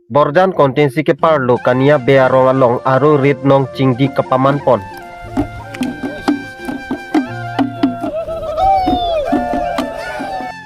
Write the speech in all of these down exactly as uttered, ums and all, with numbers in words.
Borjan constituency keparlo Kania Bey arong along Aru Rit Nong Chingdi kapaman pon.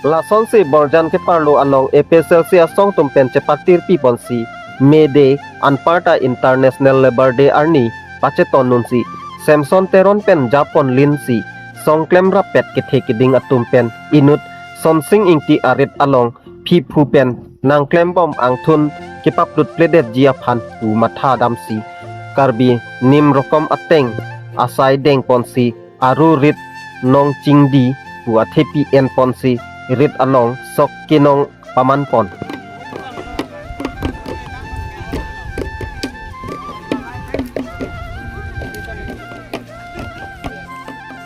Lasonsi Borjan keparlo along A P H L C asong atum pen chepatirpi ponsi May Day anparta International Labour Day arni pacheton nunsi Samson Teron pen japon linsi song klemrap pet kethe keding atum pen inut Sonsing Ingti arit along phiphu pen nangklembom angthun kepaplut pledetji aphan pu matha damsi Karbi nim rokom ateng asai dengponsi Aru Rit Nong Chingdi pu athepi enponsi rit along sok kenong paman pon.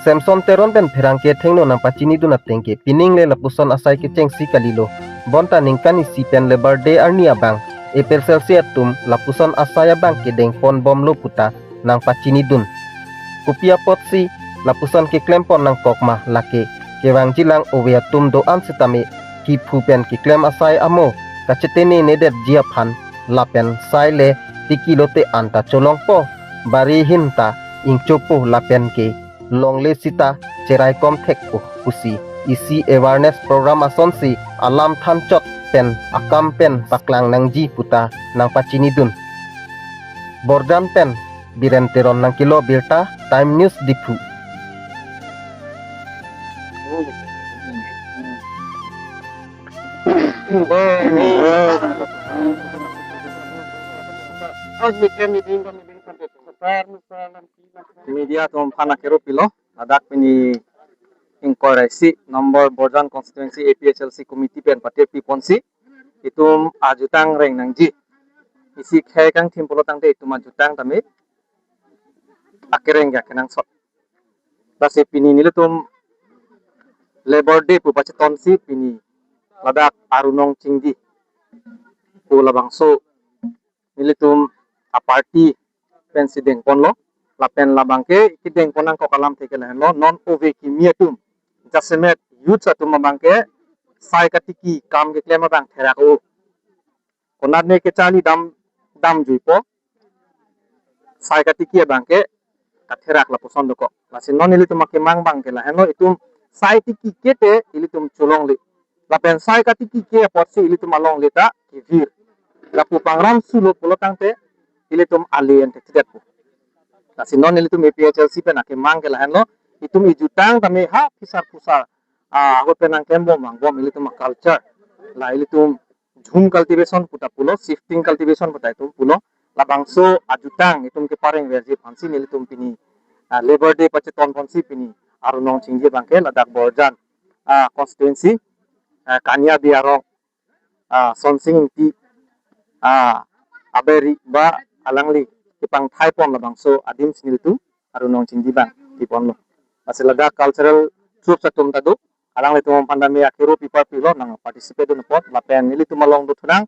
Samson Teron pen pherangke athengno nangpachinidun atengke pining le lapuson asai kechengsi kalilo. Bonta ningkan isi pen Labour Day arni abang A P H L C atum lapuson asai abang kedengponbomlo puta nangpachinidun. Kopi apotsi lapuson keklempon nangkok ma lake kevangjilang ove atum do-an sitame phiphu pen keklem asai amo kachetenenedetji aphan lapen sai le tiki lote anta cholongpo bari ahin ta ingchopo lapen ke longle sita cheraikom thekpo pusi isi awareness program asonsi alam thanchot pen akam pen paklang nangji puta nangpachinidun. Borjan pen Biren Teron nangkelo birta, Time News Diphu. Media atum aphan akero pilo, ladak pini ingkoi ra isi number Borjan constituency A P H L C committee pen patirpi ponsi itum ajutang reng nangji. Isi khei kangthim pulo tangte itum ajutang tame akereng ya kenangsot. Lasi pini nelitum Labour Day pu pachetonsi pini ladak Aru Nong Chingdi pu labangso nelitum a-party pensi dengponlo. Lapen labangke kedengpon nangkok alamthe ke lahenlo, non ove kimi atum jasemet youths atum abangke sai katiki kam keklem abang therak-o. Konatne kecharli dam damjuipo. Sai katiki abangke katherak lapuson dokok. Lasi non ilitum akemang abangke lahenlo, itum sai tiki ke te ilitum cholongle. Lapen sai katiki ke apotsi ilitum alongle ta kevir. Lapu pangram sulo pulo tangte ilitum ale ente thidetpo. Lasi non ilitum A P H L C pen akemang ke lahenlo, itum ejutang tame ha phisar phusar, ah, ahut pen nangklembom vangbom ilitum a-culture. La ilitum jhum cultivation puta pulo, shifting cultivation puta itum pulo. Labangso ajutang itum keparengverji aphansi nelitum pini, ah, Labour Day pacheton ponsi pini Aru Nong Chingdi abangke ladak Borjan, ah, constituency, ah, Kania Bey arong, ah, Sonsing Ingti, ah, aberi ba alangli kepangthai pon labangso adim si nelitum Aru Nong Chingdi abang piponlo. Lasi ladak cultural troop atum ta do, alanglitum aphan tame akero piparpilo nangparticipate dun apot, lapen nelitum along dothunang,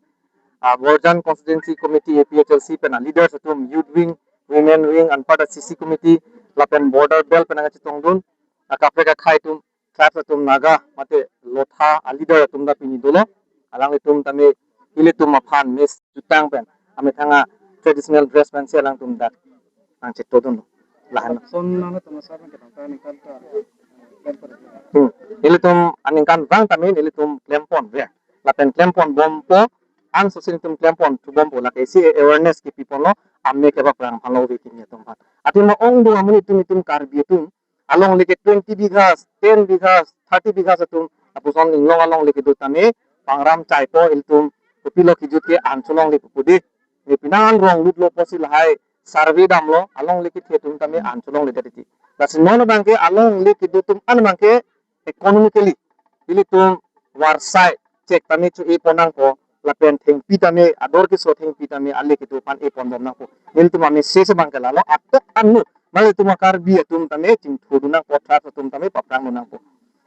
ah, Borjan Constituency Committee A P H L C pen a-leaders atum, Youth Wing, Women Wing, anparta C C Committee, lapen Border Belt pen nangchetongdun, ah, kaprek akhei atum, tribes atum, Naga mate Lotha a-leader atum ta pini dolo. Alanglitum tame ilitum aphan mejutang pen amethang a-traditional dress pensi alangtum dak nangchetodun lahan. Son nana tama sa pen ketang ta ningkan ta klem pon. Hmm. Ilitum aningkanvang tame ilitum klempon ya. Lapen klemponbompo, ansose ilitum klemponthubompo, lake isi awareness kepiponlo, ame kebak rang aphanlo ove kimi atum aphan. Athema ongdung amonit atum, itum Karbi atum alongle ke twenty bighas, ten bighas, thirty bighas atum lapuson inglong alongle kedo tame pangram chaipo, ilitum kopilo kejut ke an cholongle pu pu di. Ne penang an rong lutlo pusi lahai survey damlo, alongle kethe atum tame an cholongledet titi. Lasi non abangke alongle kedo atum an abangke economically ilitum varsai chek tame cho-e pon nangpo, lapen thengpi tame ador keso thengpi tame ale kedo aphan eponbom nangpo. Nelitum a-message abangke lalo, atok anut ma ilitum a-Karbi atum tame chingthudun nangpo, tribes atum tame paphrangdun nangpo.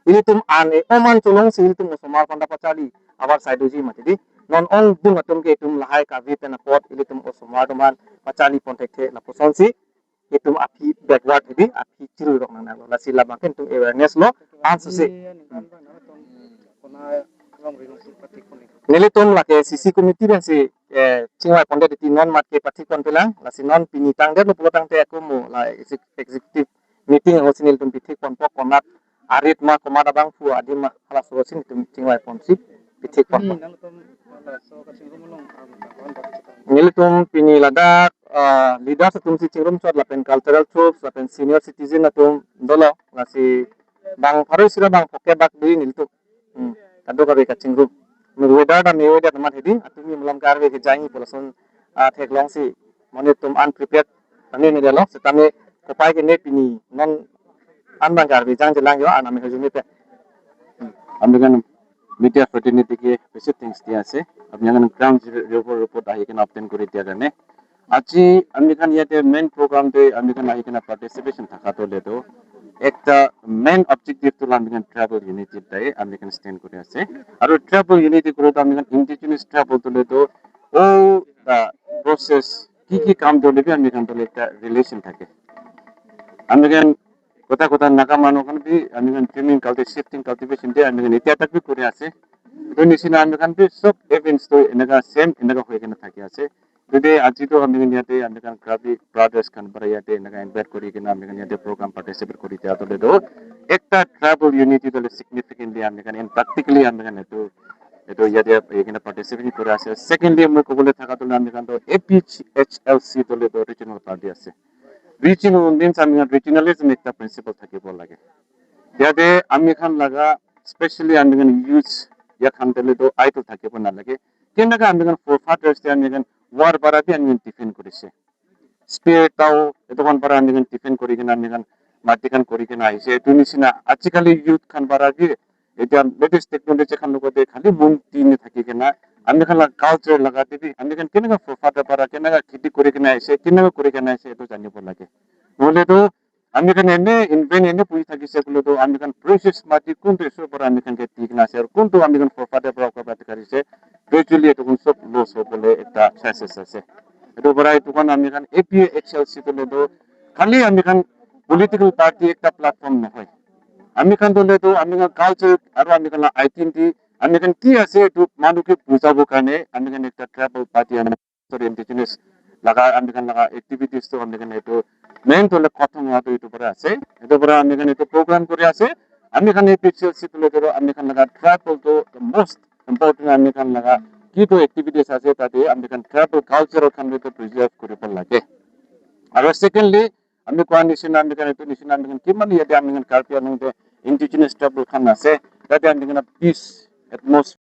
Ilitum an e-om an cholongsi ilitum osomar aphan ta pacharli avarsai doji mati di. Non ongdung atum ke itum lahai kave pen apot ilitum osomar atum aphan pacharlipon thekthe, lapusonsi itum aphi backward hedi, aphi chirui rok nangnanglo. Lasi labangke itum awareness lo, ansose. Nelitum lake C C committee pensi eh, chingvai pondet titi non mat ke pathik ponpelang, lasi non pini tangdetlo pulo tangte ako mo la exec-, executive meeting ahut si nelitum pathik ponpo konat arit ma komat abangphu adim ma halaso si nelitum chingvai ponsi pathik ponpo. Nelitum pini ladak, ah, leaders atum si chingrum chot lapen cultural troupes lapen senior citizen atum dolo, lasi bang pharo isi ra bang phongo bak dui nelitum. Hmm. Kadokave kachingrum. Weather ta me weather ta mat hedi, atumi malom karve kejang-i pu lason, ah, theklongsi monit atum unprepared tame me dolo, setame kopai ke ne pini non an bang karve jangjelang yo, an ame hajumi pe. Amikhan media fraternity ke besi thanks diya ase. Apni khan ground zero report ahi kena obtain kori diya karne. Aji amikhan yate main program te amikhan ahi kena participation thaka to le to ekta main objective to amikhan tribal unity dai amikhan stand kori ase. Aru tribal unity kori to amikhan indigenous tribal to le to all the process ki ki kam to le bi amikhan to le ekta relation thake. Amikhan kota kota Naga manu khan bi amikhan trimming culti-, shifting cultivation te amikhan itya tak bi kori ase. To nisina amikhan bi sob events to enaka same enaka hoi kena thaki ase. Today aji to amikhan yate amikhan Karbi brothers khan para yate enaka invite kori kena amikhan yate program participate kori diya to le to ekta tribal unity to le significantly amikhan in practically amikhan etu, etu yate ekena participate kori ase. Secondly, moi kobole thaka to le amikhan to A P H L C to le to regional party ase. Regional means amikhan regionalism ekta principle thakibo lage. Yate amikhan laga specially amikhan youths ya khan to le to idol thakibo nalage. Kenaka amikhan forefathers te amikhan war para bi amikhan defend korise. Spear tau etu khan para amikhan defend kori kena amikhan mati khan kori kena ahise. Etu nisina ajikali youth khan para bi etya latest technology khan logote khali mun tin thaki kena amikhan la culture laga te bi amikhan kenaka forefather para kenaka kheti kori kena ahise, kenaka kori kena ahise etu janibo lage. Nole to amikhan ene in vain ene puji thakise kule to amikhan precious mati kuntu Isor para amikhan ke tikna ase, kuntu amikhan forefather para kaprek karise, gradually etu kun sob loss hobole ekta chances ase. Etu para etu kan amikhan A P H L C to le to khali amikhan political party ekta platform nohoi. Amikhan to le to amikhan culture aru amikhan la identity, amikhan ki ase etu manu ke bujabo karne amikhan ekta tribal party ami sorry, indigenous laga amikhan laga activities to amikhan etu main to le kothom ato etu para ase. Etu para amikhan etu program kori ase. Amikhan A P H L C to le to amikhan laga tribal to the most important amikhan laga ki to activities ase tate amikhan tribal culture khan to preserve koribo lage. Aru secondly, ami koa nisina amikhan etu nisina amikhan kiman yate amikhan Karbi Anglong te indigenous tribal khan ase. Tate amikhan peace atmosphere